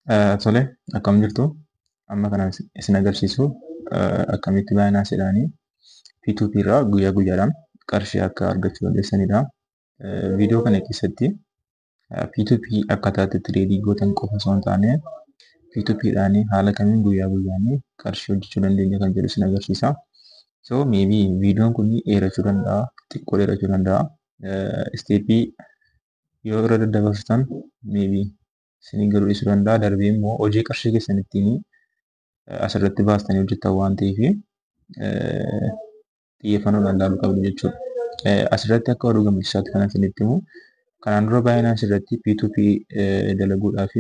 Tole, akkam jirtu? Amma kana isin agarsiisu akkamitti Binanceedhaanii P2P irraa guyyaa guyyaadhaan qarshii akka argachuu dandeessanidha. Viidiyoo kana keessatti P2P akkaataa itti trade gootan qofa osoo hin taane, P2P dhaan haala kamiin guyyaa guyyaan qarshii hojjechuu dandeenya kan jedhu isin agarsiisa. So maybe viidiyoon kun dheerachuu danda'a, xiqqoo dheerachuu danda'a. Step yoo irra daddabarsitan maybe isinii galuu dhiisuu danda'a. Darbee immoo hojii qarshii keessan ittiin asirratti baastanii hojjettan waan ta'eef, xiyyeeffannoodhaan ilaaluu qabdu jechuudha. Asirratti akka oduu gammachiisaatti kan isinitti himu, kanaan dura Binance irratti P2P dalaguudhaaf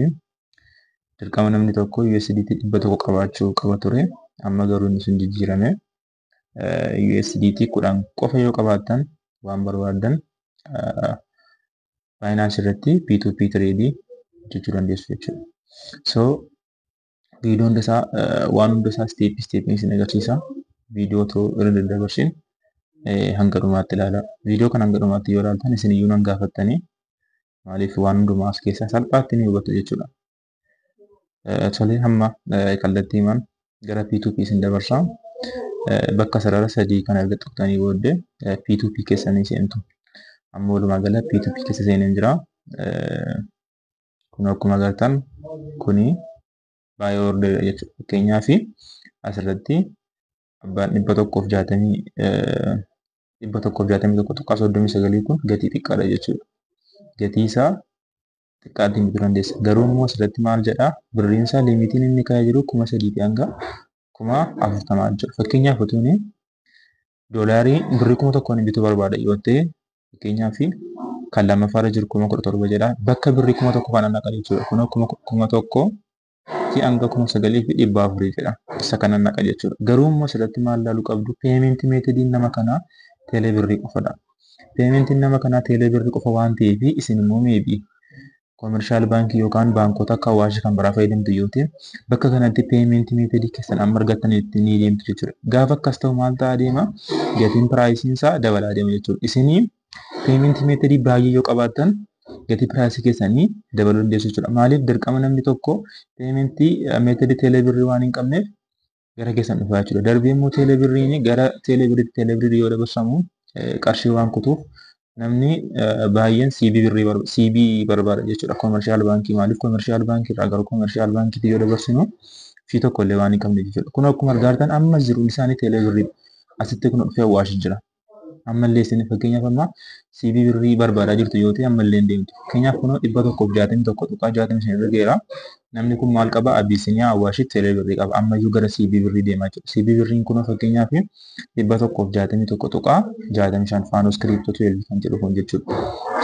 dirqama namni tokko USDT 100 qabaachuu qaba ture. Amma garuu inni sun jijjiirame. USDT 10 qofa yoo qabaattan waan barbaaddan Binance irratti P2P trade hojjechuu dandeessu jechuudha. So viidiyoo hunda isaa, waan hunda isaa step stepiin isin agarsiisa. Viidiyoo otoo irra daddabarsin hanga dhumaatti ilaalaa. Viidiyoo kana hanga dhumaatti yoo ilaaltan isin iyyuu nan gaafattanii, maaliif waan hundumaa as keessaa salphaatti ni hubattu jechuudha. Tole, hamma kallattii himan gara P2P isin dabarsaa. Bakka sarara sadii kana erga tuqxanii booddee P2P keessanii seentu. Amma walumaa gala P2P keessa seeneen jira. Kun akkuma agartan kuni buy order jechuudha. Fakkeenyaaf asirratti abbaan 160, 161.39 kun gatii xiqqaadha jechuudha. Gatii isaa xiqqaatiin bituu dandeessa. Garuu immoo asirratti maal jedhaa? Birriin isaa limitiin inni kaa'ee jiru 3000 hanga 40,000 jechuudha. Fakkeenyaaf utuun doolaarii birrii 1000n bituu barbaada yoo ta'e, fakkeenyaaf kan lammaffaarra jiru 17,000 jedha. Bakka birrii 1000 kana naqa jechuudha. Kunoo 1000 fi hanga 9400 jedha. Isa kana naqa jechuudha. Garuu immoo asirratti maal ilaaluu qabdu? Payment methodiin nama kanaa teelee birrii qofadha. Paymentiin nama kanaa teelee birrii qofa waan ta'eef, isin immoo maybe commercial baankii yookaan baankota akka Awaashii kan biraa fayyadamtu yoo ta'e, bakka kanatti payment method keessan amma argattanitti ni deemtu jechuudha. Gaafa akkas ta'u maal ta'aa deema? Gatiin priceiin isaa dabalaa deema jechuudha. Isinii payment method baay'ee yoo qabaattan gatii price keessanii dabaluu dandeessu jechuudha. Maaliif dirqama namni tokko payment method teelee birrii waan hin qabneef gara keessan dhufaa jechuudha. Darbee immoo teelee birriin gara teelee birriitti teelee birrii yoo dabarsamu qarshii waan kutuuf, namni baay'een CBE birrii CBE barbaada jechuudha. Commercial baankii, maaliif commercial baankii irraa gara commercial baankiitti yoo dabarsinu fee tokko illee waan hin qabne jechuudha. Kun akkuma argaa jirtan amma jiruun isaanii teelee birrii asitti kun dhufee Awaash jira. Ammallee isin fakkeenyaaf amma CBE birrii barbaadaa jirtu yoo ta'e, ammallee hin deemtu. Fakkeenyaaf kunoo 161.65 irra geera. Namni kun maal qaba? Abisiiniyaa, Awaashitti teelee birrii qaba. Ammayyuu gara CBE birrii deemaa jira. CBE birriin kunoo fakkeenyaaf 161.65, Faanos Crypto 12 kan jedhu kun jechuudha.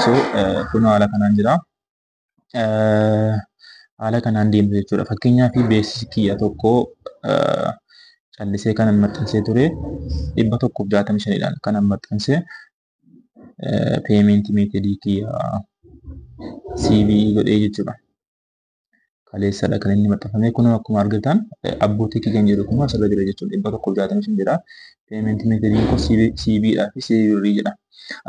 So kunoo haala kanaan jira. Haala kanaan deemtu jechuudha. Fakkeenyaaf beeksisi kiyya tokko callisee kanan maxxansee ture 165dhaan kanan maxxansee, payment method kiyya CBE godhee jechuudha. Kaleessadha kan inni maxxanfame. Kunoo akkuma argitan abbootii kan jedhu kun asirra jira jechuudha. 165 jedha. Payment methodiin kun CBE dhaa fi CBE birrii jedha.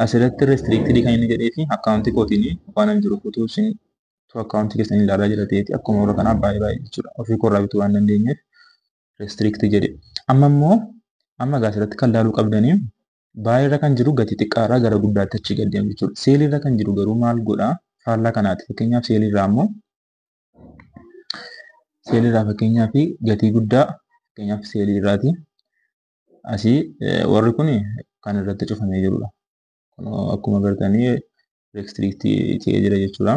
Asirratti restricted kan inni jedhee fi akkaawuntii kootiin waan hin jiru, utuu isin akkaawuntii keessan ilaalaa jira ta'eeti akkuma warra kanaa baay'ee baay'ee jechuudha. Ofii koorraa bituu waan dandeenyeef restrict jedhe. Amma immoo amma egaa asirratti kan ilaaluu qabdanii, buy irra kan jiru gatii xiqqaarraa gara guddaatti achi gad deemu jechuudha. Sell irra kan jiru garuu maal godhaa? Faallaa kanaati. Fakkeenyaaf sell irraa immoo, sell irraa fakkeenyaaf gatii guddaa, fakkeenyaaf sell irraati. Asii warri kun kan irratti cufamee jirudha. Akkuma agartanii restrict ta'ee jira jechuudha.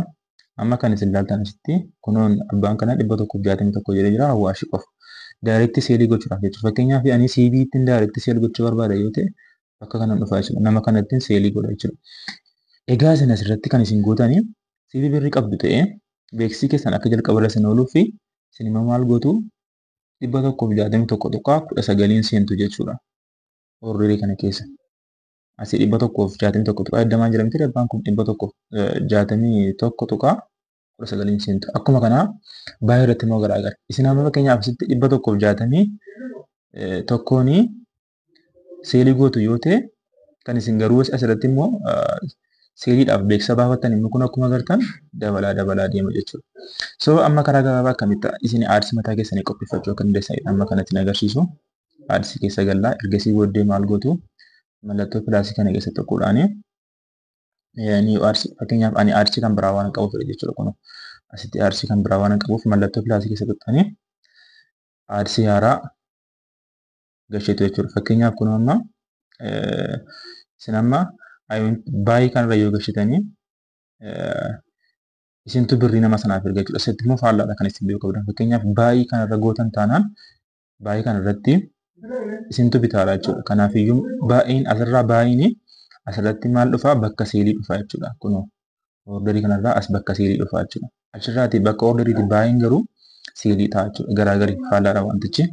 Amma kan isin ilaaltan asitti kunoon abbaan kanaa 161 jedhee jira, Awaashii qofa. Direct sell gochuudhaaf jechuudha. Fakkeenyaaf ani CBE ittiin direct sell gochuu barbaada yoo ta'e, bakka kanan dhufaa jechuudha. Nama kanattiin sell godha jechuudha. Egaa isin asirratti kan isin gootanii, CBE birrii qabdu ta'ee beeksisi keessan akka jalqaba irra isin ooluu fi isin immoo maal gootu? 161.19n seentu jechuudha. Orderii kana keessa. Asii 161.20 jira miti? Abbaan kun 161.19n seentu. Akkuma kanaa buy irratti immoo garaagara. Isin amma fakkeenyaaf asitti 161n sell gootu yoo ta'e, kan isin garuu asirratti immoo Selliidhaaf beeksisa baafattan immoo kun akkuma agartan dabalaa dabalaa deema jechuudha. So amma karaa gabaabaa akkamitti isin ads mataa keessanii qopheeffachuu akka dandeessanidha amma kanatti agarsiisu. Ads keessa gallaa, ergasii booddee maal gootu? Mallattoo plusii kana keessa tuquudhaani new ads. Fakkeenyaaf ani ads kan biraa waan qabuuf jechuudha, kun asitti ads kan biraa waan qabuuf mallattoo plusii keessa tuqxanii ads haaraa gasheetu jechuudha. Fakkeenyaaf kun amma isin amma buy kanarra yoo gashitanii isintu birrii nama sanaaf erga jechuudha. Asitti immoo faallaadha kan isin beekuu qabdan. Fakkeenyaaf buy kanarra gootan taanaan buy kanarratti isintu bitaadha jechuudha. Kanaafiyyuu buyin asirraa buyin asirratti maal dhufaa? Bakka sellii dhufaa jechuudha. Kunoo orderii kanarraa as bakka sellii dhufaa jechuudha. Achirraati bakka orderiiti buyin garuu sellii ta'a jechuudha. Garaagari faallaadha wantichi.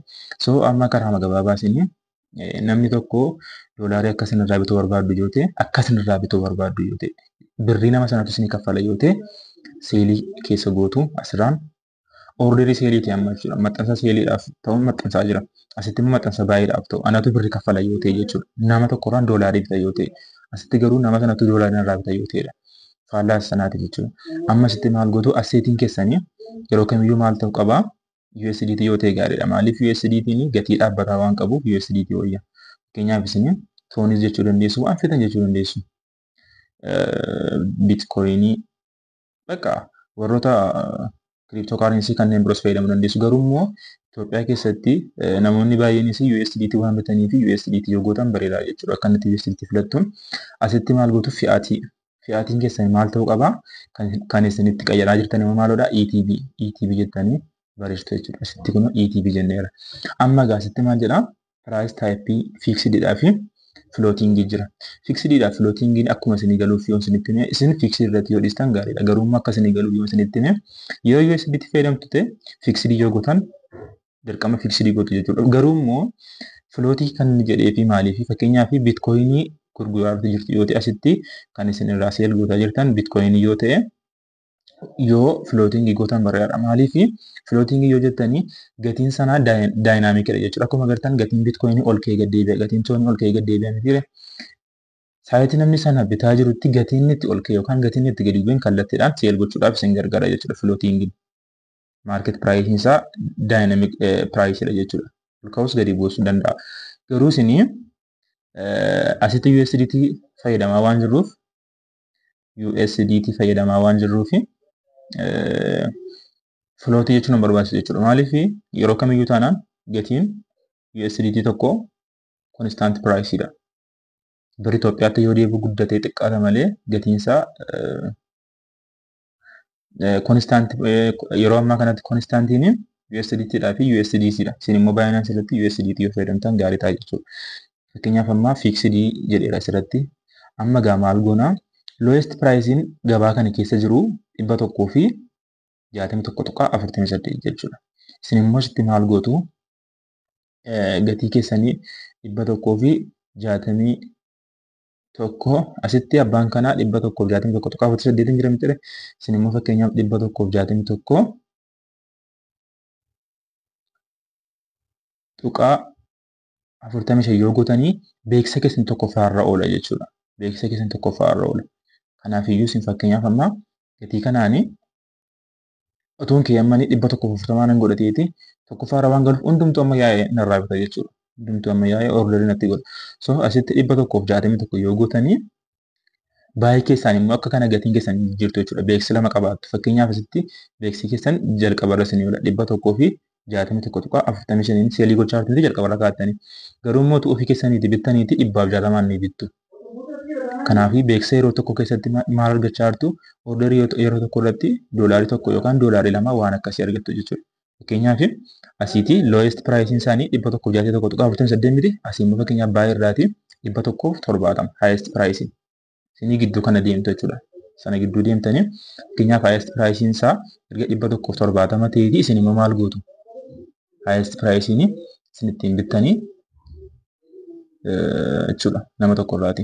So amma karaa gabaabaa isin namni tokko doolaarii akka isin irraa bituu barbaaddu yoo ta'e, akka isin irraa bituu barbaaddu yoo ta'e, birrii nama sanatu isinii kaffala yoo ta'e, sellii keessa gootu. Asirraan orderii selliiti amma jechuudha. Maxxansa selliidhaaf ta'uun maxxansaa jira. Asitti immoo maxxansa buyiidhaaf ta'u anatu birrii kaffala yoo ta'e jechuudha. Nama tokkorraan doolaarii bita yoo ta'e. Asitti garuu nama sanatu doolaarii irraa bita yoo ta'edha. Faallaa sanaati jechuudha. Amma asitti maal gootu? Assetiin keessanii yeroo kamiyyuu maal ta'uu qabaa? USDT yoo ta'e gaariidha. Maaliif? USDT'n gatii dhaabbataa waan qabuuf USDT wayya. Fakkeenyaaf isin TONis jechuu dandeessu, waan feetan jechuu dandeessu. Bitcoinii, bakka warroota crypto currency kanneen biroos fayyadamuu dandeessu. Garuu immoo Itoophiyaa keessatti namoonni baay'eenis USDT waan bitanii fi USDT yoo gootan bareedaa jechuudha. Akka inni USDT filattuun asitti maal gootu? Fiatii. Fiatiin keessan maal ta'uu qabaa? Kan isin itti qayyaraa jirtan immoo maalodha? ETB. ETB jettanii barreessitu jechuudha. Asitti kun ETB jenneera. Amma egaa asitti maal jedhaa? Price type fixedidhaa fi floatingii jira. Fixedidhaa floatingiin akkuma isinii galuuf yoo isinitti hime, isin fixed irratti yoo dhiistan gaariidha. Garuu immoo akka isinii galuuf yoo isinitti hime, yoo USDT fayyadamtu ta'e fixed yoo gootan dirqama fixed gootu jechuudha. Garuu immoo floatii kan inni jedhee fi maaliif? Fakkeenyaaf bitcoinii gurguraa jirtu yoo ta'e, asitti kan isin irraa sell gootaa jirtan bitcoinii yoo ta'e, yoo floatingii gootan bareedaadha. Maaliif? Floatingii yoo jettanii gatiin sanaa dynamicidha jechuudha. Akkuma agartan gatiin bitcoinii ol ka'ee gad deebi'a. Gatiin TONii ol ka'ee gad deebi'a mitiire. Saayitii namni sana bitaa jirutti gatiin itti ol ka'e yookaan gatiin itti gadi bu'een kallattiidhaan sell gochuudhaaf isin gargaara jechuudha floatingiin. Market priceiin isaa dynamic priceiidha jechuudha. Ol ka'us gadi buusuu danda'a. Garuu isinii asitti USDT fayyadamaa waan jirruuf, USDT fayyadamaa waan jirruuf, floatii jechuun nu barbaachisu jechuudha. Maaliif? Yeroo kamiyyuu taanaan gatiin USDT tokko constant priceiidha. Bira Itoophiyaatti yoo deebi'u guddatee xiqqaata malee gatiin isaa constant. Yeroo ammaa kanatti constantiin USDT dhaa fi USDC dha. Isin immoo Binance irratti USDT yoo fayyadamtan gaarii ta'a jechuudha. Fakkeenyaaf amma fixed jedheera asirratti. Amma gaa maal goonaa? Lowest priceiin gabaa kana keessa jiru 161.48 jechuudha. Isin immoo asitti maal gootu? Gatii keessanii 161, asitti abbaan kanaa 161.48 jira miti? Isin immoo fakkeenyaaf 161.45 yoo gootanii beeksisa keessan tokkoffaarra oola jechuudha. Beeksisa keessan tokkoffaarra oola. Kanaafiyyuu isin fakkeenyaaf amma gatii kanaanii otuun keeyyamanii 140 nan godhateeti tokkoffaarra waan galuuf hundumtuu amma yaa'ee narraa bita jechuudha. Hundumtuu amma yaa'ee orderii natti godha. So asitti 161 yoo gootanii buy keessaan immoo akka kana gatiin keessan jirtu jechuudha. Beeksisa lama qabaattu. Fakkeenyaaf asitti beeksisi keessan jalqabarra isin oola. 161.45n sellii gochaa jirtu jalqabarra kaa'attanii. Garuu immoo ofii keessaniiti bittaniiti 160n ni bittu. Kanaaf beeksisa yeroo tokko keessatti maal argachaa jirtu? Orderii yeroo tokko irratti doolaarii 1 yookaan doolaarii 2 waan akkasii argattu jechuudha. Fakkeenyaaf asiitii lowest priceiin isaanii 161.48 miti? Asii immoo fakkeenyaaf buy irraatii 170 highest priceiin. Isinii gidduu kana deemtu jechuudha. Sana gidduu deemtanii fakkeenyaaf highest priceiin isaa erga 170 ta'eeti isin immoo maal gootu? Highest priceiin isin ittiin bittanii jechuudha nama tokko irraati.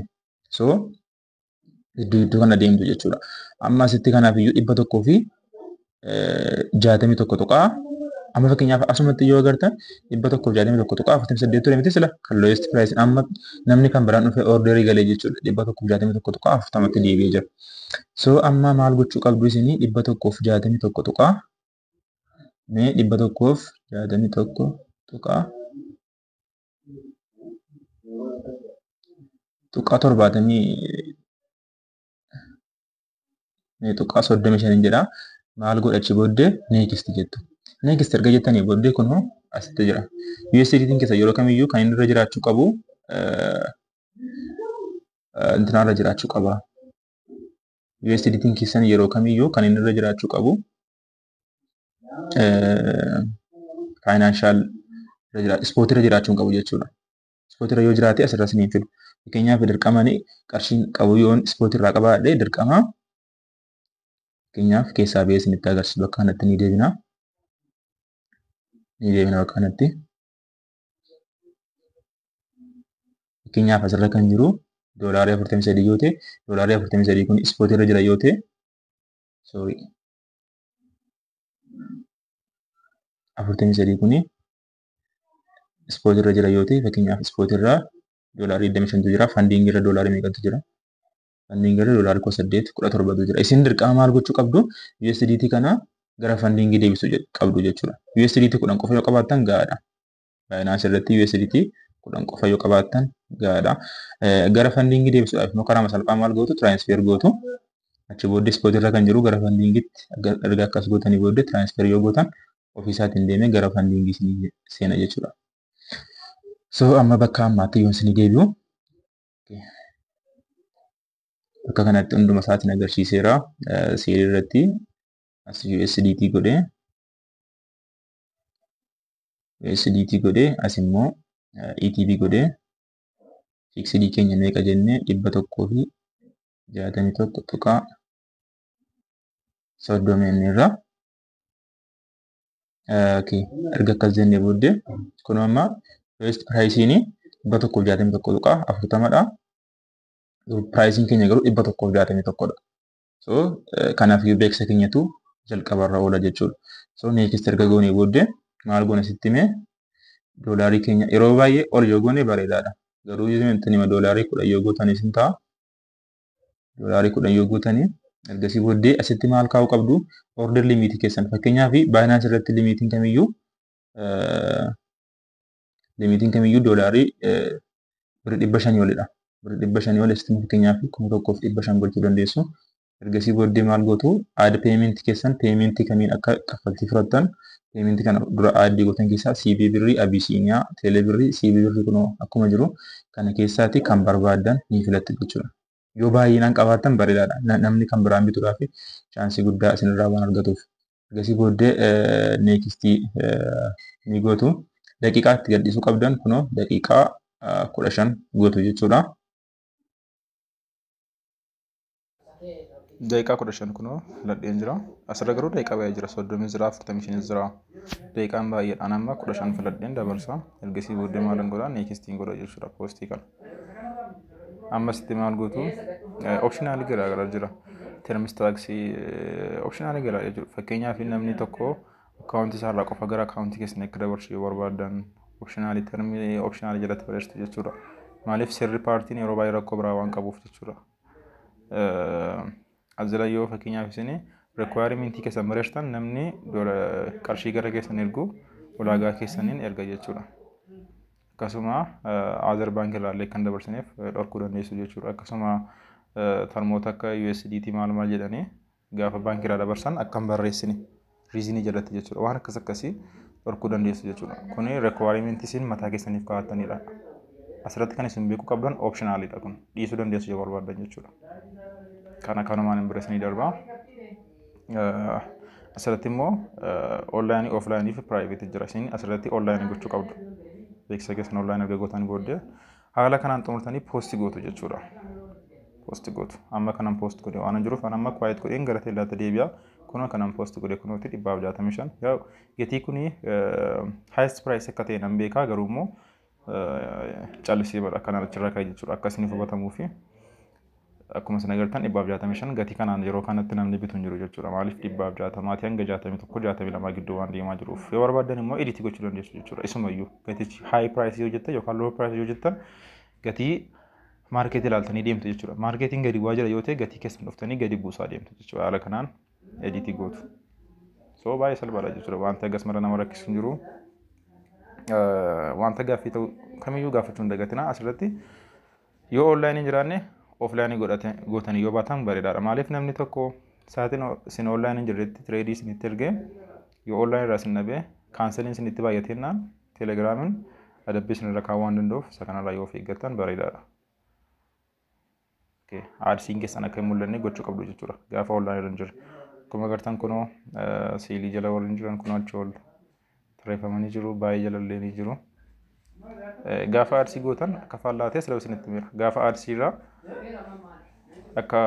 So gidduu gidduu kana deemtu jechuudha. Amma asitti kanaaf iyyuu 161. Amma fakkeenyaaf asumatti yoo agartan 161.48 ture miti sila kan lowest price, amma namni kan biraan dhufee orderii galee jechuudha, 161.40tti deebi'ee jira. So amma maal gochuu qabdu isinii? 161 tuqaa mee 161 tuqaa tuqaa 70 mee tuqaa 35 jedha. Maal godhachi booddee next jettu. Next erga jettanii booddee kunoo asitti jira. USDT keessa yeroo kamiyyuu kan inni irra jiraachuu qabu intinaarra jiraachuu qaba. USDT keessan yeroo kamiyyuu kan inni irra jiraachuu qabu financial spot irra jiraachuu hin qabu jechuudha. Spot irra yoo jiraate asirra isiniin fidu. Fakkeenyaaf dirqamani qarshiin qabu yoon spot irraa qabaadhe dirqama, fakkeenyaaf keessaa ba'ee isinitti agarsiisu, bakka kanatti ni deebina. Ni deebina bakka kanatti. Fakkeenyaaf asirra kan jiru $43 yoo ta'e, $43 kun spot irra jira yoo ta'e, sorry, 43 kuni spot irra jira yoo ta'e, fakkeenyaaf spot irra $25tu jira. Funding irra doolaarii meeqatu jira? Funding irra $18,000, 17tu jira. Isin dirqama maal gochuu qabdu? USDT kana gara fundingii deebisuu qabdu jechuudha. USDT 10 qofa yoo qabaattan gahaadha. Binance irratti USDT 10 qofa yoo qabaattan gahaadha. Gara fundingii deebisuudhaaf immoo karaa salphaa maal gootu? Transfer gootu. Achi booddee spot irra kan jiru gara fundingiitti erga akkas gootanii booddee transfer yoo gootan ofiisaatiin deemee gara fundingii isinii seena jechuudha. So amma bakka ammaatti yoo isinii deebi'u, bakka kanatti hunduma isaatiin agarsiiseera. Sellii irratti as USDT godhee, USDT godhee, as immoo ETB godhee, fixedii keenya meeqa jennee? 161.30 irra. Okay. Erga akkas jennee booddee kun amma lowest priceiin 161.40dha. Priceiin keenya garuu 161dha. So kanaaf beeksisa keenyatu jalqabarra oola jechuudha. So next erga goonee booddee maal goona sitti himee, doolaarii keenya yeroo baay'ee ol yoo goone bareedaadha. Garuu yoo $10 yoo gootanis hin ta'a. $10 yoo gootanii ergasii booddee asitti maal kaa'uu qabdu? Order limitii keessan. Fakkeenyaaf Binance irratti limitiin kamiyyuu doolaarii birrii 500 olidha. Birrii 500 ol asitti fakkeenyaaf 1500 gochuu dandeessu. Ergasii booddee maal gootu? Add paymentii keessan, paymentii kamiin akka kaffaltii fudhattan, paymentii kana dura add gootan keessaa CBE Birrii, Abisiiniyaa, Teelee Birrii, CBE Birrii kunoo akkuma jiru kana keessaati kan barbaaddan ni filattu jechuudha. Yoo baay'inaan qabaattan bareedaadha. Namni kan biraan bituudhaaf chanceii guddaa isinirraa waan argatuuf. Ergasii booddee nextii ni gootu. Daqiiqaa itti gadhiisuu qabdan kunoo daqiiqaa 15 gootu jechuudha. Daqiiqaa 15 kunoo filadheen jira. Asirra garuu daqiiqaa baay'ee jira. 30 jira, 45 jira. Daqiiqaan baay'eedhaan amma 15 filadheen dabarsa. Ergasii booddee maalan godhaa? Nextiin godha jechuudha postii kana. Ammasitti maal gootu? Optionalii garaa garaa jira. Terms, taxii, optionalii garaa jechuudha. Fakkeenyaaf namni tokko akkaawuntii isaarraa qofa gara akkaawuntii keessanii akka dabarsu yoo barbaadan optionalii, termii optionalii jalatti barreessitu jechuudha. Maaliif? Sirri paartiin yeroo baay'ee rakkoo biraa waan qabuuf jechuudha. As jala yoo fakkeenyaaf isin requirementii keessan barreessitan, namni qarshii gara keessan ergu ulaagaa keessaniin erga jechuudha. Akkasuma other baankii irraa illee kan dabarsineef dhorkuu dandeessu jechuudha. Akkasuma termoota akka USDT maal maal jedhanii gaafa baankii irraa dabarsan akka hin barreessine reasonii jalatti jechuudha. Waan akkas akkasii dhorkuu dandeessu jechuudha. Kuni requirementii isin mataa keessaniif kaa'attanidha. Asirratti kan isin beekuu qabdan optionalidha kun. Dhiisuu dandeessu yoo barbaadan jechuudha. Kana kanumaan hin barreessanii darbaa. Asirratti immoo onlineii, offlineii fi privateii jira. Isin asirratti onlineii gochuu qabdu. Beeksisa keessan onlineii erga gootanii booddee haala kanaan xumurtanii post gootu jechuudha. Post gootu. Amma kanan post godhe waan jiruuf an amma quiet godheen gara teellaatti deebi'a. Kunoo kanan post godhe kunooti 165. Yaa gatii kuni highest price akka ta'e nan beekaa, garuu immoo callisee badha kanaan achirraa ka'e jechuudha akka isiniif hubatamuu fi Akkuma isin agartan 165 gatii kanaan yeroo kanatti namni bitu hin jiru jechuudha. Maaliif 160 hanga 61 62 gidduu waan deemaa jiruuf. Yoo barbaaddan immoo edit gochuu dandeessu jechuudha. Isumayyuu gatichi high price yoo jettan yookaan low price yoo jettan gatii market ilaaltanii deemtu jechuudha. Marketiin gadi bu'aa jira yoo ta'e gatii keessan dhuftanii gadi buusaa deemtu jechuudha. Haala kanaan edit gootu. So baay'ee salphaadha jechuudha. Wanta akkas mara nama rakkisu hin jiru. Wanta gaaffii ta'u kamiyyuu gaafachuu hin dagatinaa. Asirratti yoo online hin jiraanne offline gootanii yoo baatan bareedaadha. Maaliif namni tokko sa'aatiin isin online hin jirretti trade isinitti ergee yoo online irraa isin dhabee canceliin isinitti baay'atennaan Telegramiin adabbii isinirra kaa'uu waan danda'uuf isa kanarraa yoo of eeggattan bareedaadha. Adsiin keessan akka hin mul'anne gochuu qabdu jechuudha gaafa online irra hin jirre. Akkuma agartan kunoo sellii jala warri jiran kunoo achi ol tarreeffamanii jiru, baay'ee jalallee ni jiru. Gaafa ads gootan akka faallaa ta'e sila isinitti mira. Gaafa ads irraa akka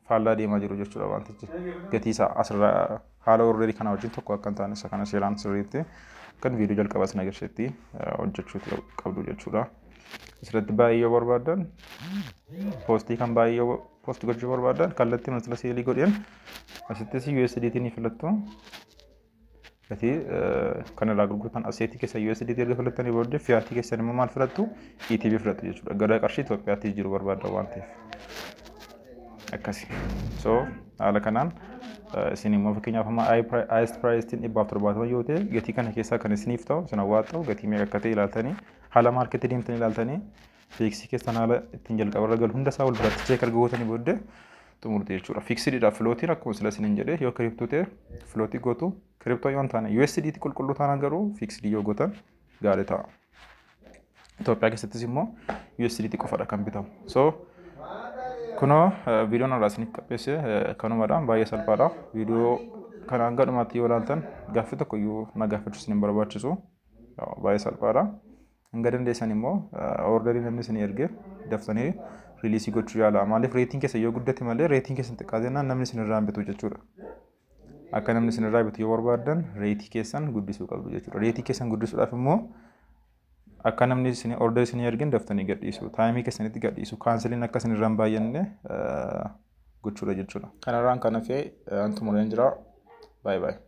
faallaa deemaa jiru jechuudha wantichi. Gatii isaa asirraa haala orderii kana wajjin tokko akka hin taane isa kana seeraan sirriitti kan viidiyoo jalqabaa isin agarsiisetti hojjechuu qabdu jechuudha. Asirratti baay'ee yoo barbaaddan post kan baay'ee yoo post gochuu barbaaddan kallattii masala sell godheen asittis USDT ni filattu. Gatii kan irraa gurgurtan asset keessa USDT erga filattanii booddee fiat keessan immoo maal filattu? ETB filattu jechuudha. Gara qarshii Itoophiyaatti jiru barbaaddan waan ta'eef. Akkasi. So haala kanaan isin immoo fakkeenyaaf amma highest price 170 yoo ta'e gatii kana keessaa kan isiniif ta'u isin hawwaatu gatii meeqa akka ta'e ilaaltanii haala market deemtanii ilaaltanii fix keessan haala ittiin jalqabarra galu hunda isaa wal biratti check erga gootanii booddee xumurte jechuudha. Fixediidha floatiin akkuma sila isiniin jedhee yoo crypto ta'e float gootu, crypto yoo hin taane USDT qulqulluu taanaan garuu fixed yoo gootan gaarii ta'a. Itoophiyaa keessattis immoo USDT qofadha kan bitamu. So kunoo viidiyoon irraa isiniif qopheesse kanumadha, baay'ee salphaadha. Viidiyoo kana hanga dhumaatti yoo ilaaltan gaaffii tokko iyyuu na gaafachuu isin hin barbaachisu. Baay'ee salphaadha. Hanga dandeessan immoo orderii namni isin erge daftanii release gochuu yaala. Maaliif rateiin keessa yoo guddate malee rateiin keessa xiqqaa jennaan namni isin irraa hin bitu jechuudha. Akka namni isin irraa bitu yoo barbaaddan rate keessan guddisuu qabdu jechuudha. Rate keessan guddisuudhaaf immoo akka namni isin orderii isin ergin daftanii gadhiisu. Time keessanitti gadhiisu. Canceliin akka isin irraa hin baay'anne gochuudha jechuudha. Kanarraan kan hafe an xumureen jira. Baay'ee baay'ee.